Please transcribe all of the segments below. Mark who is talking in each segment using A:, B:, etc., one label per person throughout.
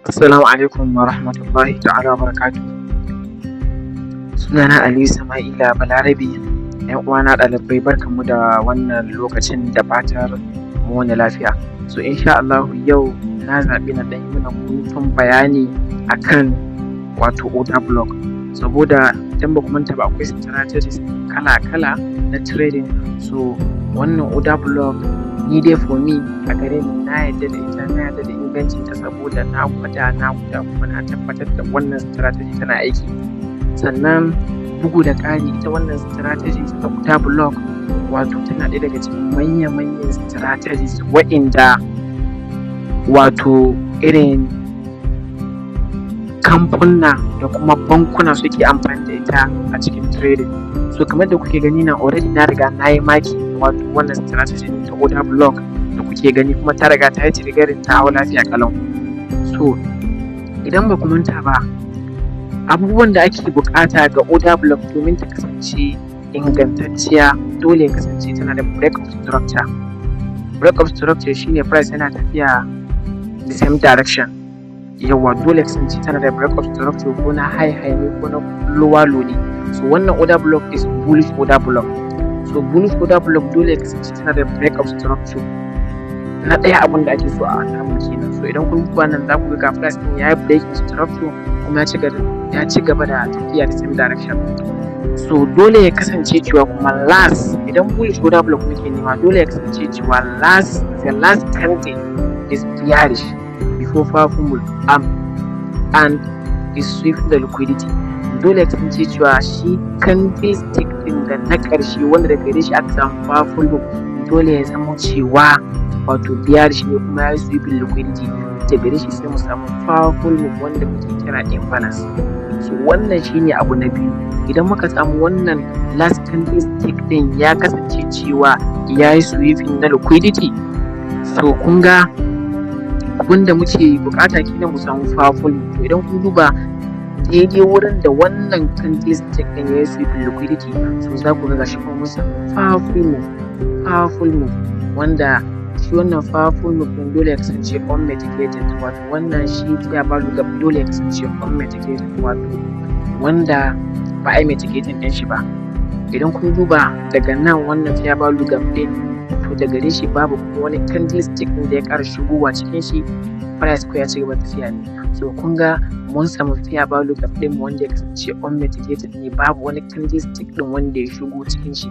A: Assalamu alaikum wa rahmatullahi ta'ala wa barakatuhu. Sunana Aliyu Sama'ila Balarabe. ‘Yan uwana ɗalibai, barkanmu da wannan lokacin, da fatar mu wuni lafiya. So insha Allahu yau na zaɓi na ɗan yi mana guntun bayani akan wato order block. Saboda idan ba ku manta ba, akwai strategies kala-kala na trading. So wannan order block, ni dai for me, a gare ni, na yarda da ita, na yarda da ingancinta, saboda na gwada, na gwada, kuma na tabbatar da wannan strategy tana aiki. Sannan bugu da ƙari, ita wannan strategy ta order block wato tana ɗaya daga cikin manya-manyan strategies wa'inda wato irin kamfuna da kuma bankuna suke amfani da ita a cikin trading. So kamar yadda kuke gani nan, already na riga na yi marking wato wannan strategy ta order block da kuke gani, kuma ta riga ta yi triggering, ta hau lafiya ƙalau. So idan ba ku manta ba, abubuwan da ake buƙata ga order block domin ta kasance ingantacciya, dole ya kasance tana da break of structure. Break of structure shine price yana tafiya the same direction. Yawwa, dole ya kasance tana da break of structure, ko na high high ne ko na lower low ne. So wannan order block is bullish order block. So bullish order block dole ya kasance tana da break of structure. Na ɗaya abun da ake so a samu kenan. So idan kun duba nan, za ku ga price ɗin ya yi breaking structure kuma ya ci gaba da tafiya the same direction. So dole ya kasance cewa kuma last, idan bullish order block muke nema, dole ya kasance cewa the last candle is bearish before powerful move and is sweeping the liquidity. Dole ya kasance cewa shi candlestick ɗin da na ƙarshe wanda daga gare shi aka samu powerful move, dole ya zamo cewa wato bearish ne kuma ya yi sweeping liquidity. Da gare shi sai mu samu powerful move wanda muke kira imbalance. So wannan shine abu na biyu. Idan muka samu wannan last candlestick din ya kasance cewa ya yi sweeping na liquidity, so kun ga abin da muke bukata kenan, mu samu powerful move. To idan kun duba daidai wurin da wannan candlestick din ya yi sweeping liquidity, so za ku ga gashi kuma mun samu powerful move, powerful move, wanda shi wannan powerful move din dole ya kasance unmitigated, wato wannan shi fair value gap dole ya kasance unmitigated, wato wanda ba a yi mitigating din shi ba. Idan kun duba daga nan, wannan fair value gap din, to daga gare shi babu kuma wani candlestick din da ya ƙara shigowa cikin shi, price ko ya ci gaba tafiya ne. So kun ga mun samu fair value gap din wanda ya kasance unmitigated ne, babu wani candlestick din wanda ya shigo cikin shi.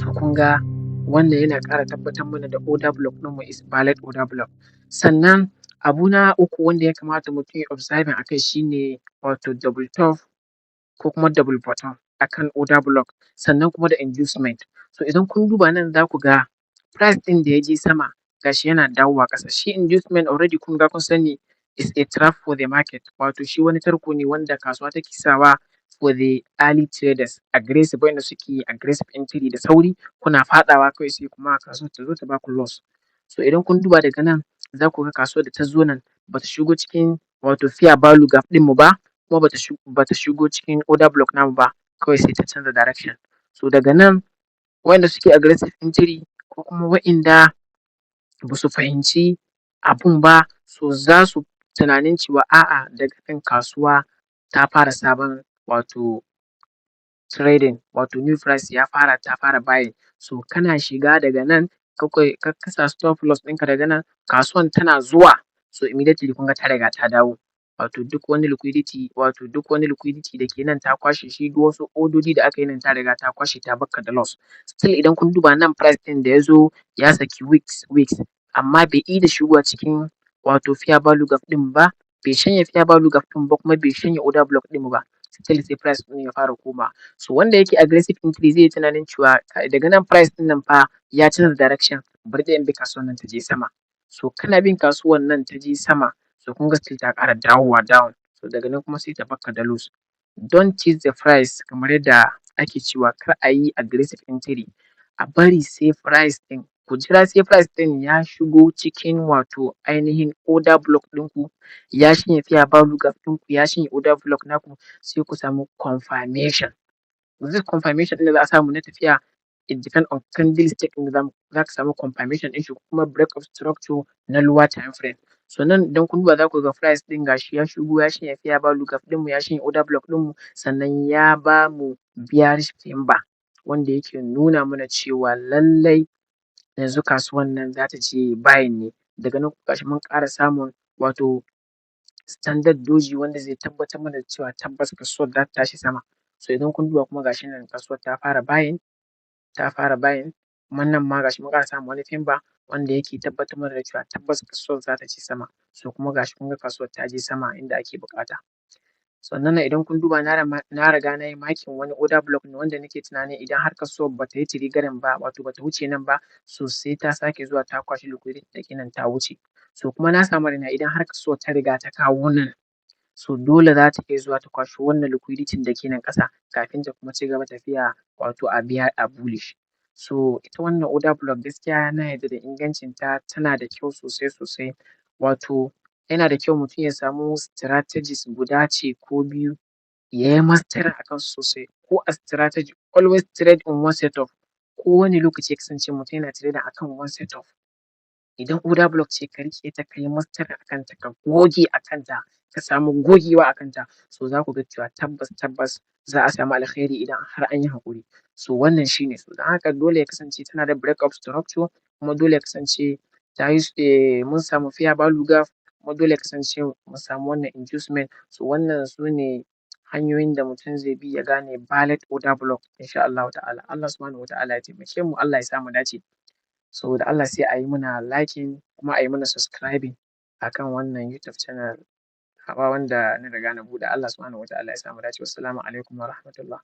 A: So kun ga wannan yana ƙara tabbatar mana da order block ɗinmu is valid order block. Sannan abu na uku wanda ya kamata mutum ya observing akai shine wato double top ko kuma double bottom akan order block, sannan kuma da inducement. So idan kun duba nan, za ku ga price ɗin da ya je sama, gashi yana dawowa ƙasa. Shi inducement already kun ga kun sani, is a trap for the market, wato shi wani tarko ne wanda kasuwa take sawa for the early traders, aggressive, wanda suke aggressive entry da sauri. Kuna faɗawa kawai, sai kuma kasuwar ta zo ta baku loss. So idan kun duba daga nan, za ku ga kasuwar da ta zo nan bata shigo cikin wato fair value gap ɗinmu ba, kuma bata shigo cikin order block namu ba, kawai sai ta canza direction. So daga nan, wa'inda suke aggressive entry ko kuma wa'inda ba su fahimci abun ba, so za su tunanin cewa a'a, daga kan kasuwa ta fara sabon wato trading, wato new price ya fara, ta fara buying. So kana shiga daga nan, ka sa stop loss ɗinka daga nan, kasuwan tana zuwa, so immediately kun ga ta riga ta dawo. Wato duk wani liquidity da ke nan ta kwashe shi, duk wasu odoji da aka yi nan ta riga ta kwashe, ta barka da loss. Still idan kun duba nan, price ɗin da ya zo ya saki wicks wicks, amma bai ida shigowa cikin wato fair value gap ɗin ba, bai shanye fair value gap ɗin ba, kuma bai shanye order block ɗin ba. Still sai price ɗin ya fara komawa. So wanda yake aggressive entry zai yi tunanin cewa daga nan price ɗin nan fa ya canza direction, bari dai in bi kasuwan nan ta je sama. So kana bin kasuwan nan ta je sama, so kun ga still ta ƙara dawowa down. So daga nan kuma sai ta barka da loss. Don't chase the price, kamar yadda ake cewa kar a yi aggressive entry. A bari sai price ɗin, ku jira sai price ɗin ya shigo cikin wato ainihin order block ɗinku, ya shanye fair value gap ɗinku, ya shanye order block naku, sai ku samu confirmation. This confirmation ɗin da za a samu na tafiya, it depend on candlestick ɗin da za ka samu confirmation ɗin shi, ko kuma break of structure na lower time frame. So nan idan kun duba za ku ga price ɗin gashi ya shigo ya shanye fair value gap ɗinmu, ya shanye order block ɗinmu, sannan ya ba mu bearish pin bar, wanda yake nuna mana cewa lallai yanzu kasuwan nan za ta je buying ne. Daga nan gashi mun ƙara samun wato standard doji, wanda zai tabbatar mana da cewa tabbas kasuwar za ta tashi sama. So idan kun duba kuma, gashi nan kasuwar ta fara buying, ta fara buying. Kuma nan ma gashi mun ƙara samun wani pin bar wanda yake tabbatar mana da cewa tabbas kasuwar za ta ci sama. So kuma gashi kun ga kasuwar ta je sama inda ake buƙata. Sannan nan idan kun duba, na riga na yi marking wani order block ne wanda nake tunanin idan har kasuwar ba ta yi triggering ba, wato ba ta wuce nan ba, so sai ta sake zuwa ta kwashi liquidity da ke nan ta wuce. So kuma na samu raina idan har kasuwar ta riga ta kawo nan, so dole za ta iya zuwa ta kwashi wannan liquidity da ke nan ƙasa kafin ta kuma ci gaba tafiya, wato a biya a bullish. So ita wannan order block, gaskiya na yarda da ingancin ta, tana da kyau sosai sosai. Wato yana da kyau mutum ya samu strategies guda ce ko biyu ya yi mastering a kansu sosai. Ko a strategy, always trade on one setup. Kowane lokaci ya kasance mutum yana trading akan one setup. Idan order block ce, ka riƙe ta, ka yi mastering a kanta, ka goge a kanta, ka samu gogewa a kanta, so za ku ga cewa tabbas tabbas za a samu alkhairi idan har an yi haƙuri. So wannan shi ne. So don haka dole ya kasance tana da break of structure, kuma dole ya kasance ta yi mun samu fair value gap, kuma dole ya kasance mu samu wannan inducement. So wannan su ne hanyoyin da mutum zai bi ya gane valid order block, insha Allahu ta'ala. Allah Subhanahu wa Ta'ala ya taimake mu, Allah ya sa mu dace. So da Allah sai a yi mana liking kuma a yi mana subscribing akan wannan YouTube channel nawa wanda na riga na buɗe. Allah Subhanahu wa Ta'ala ya sa mu dace. Wassalamu alaikum wa rahmatullah.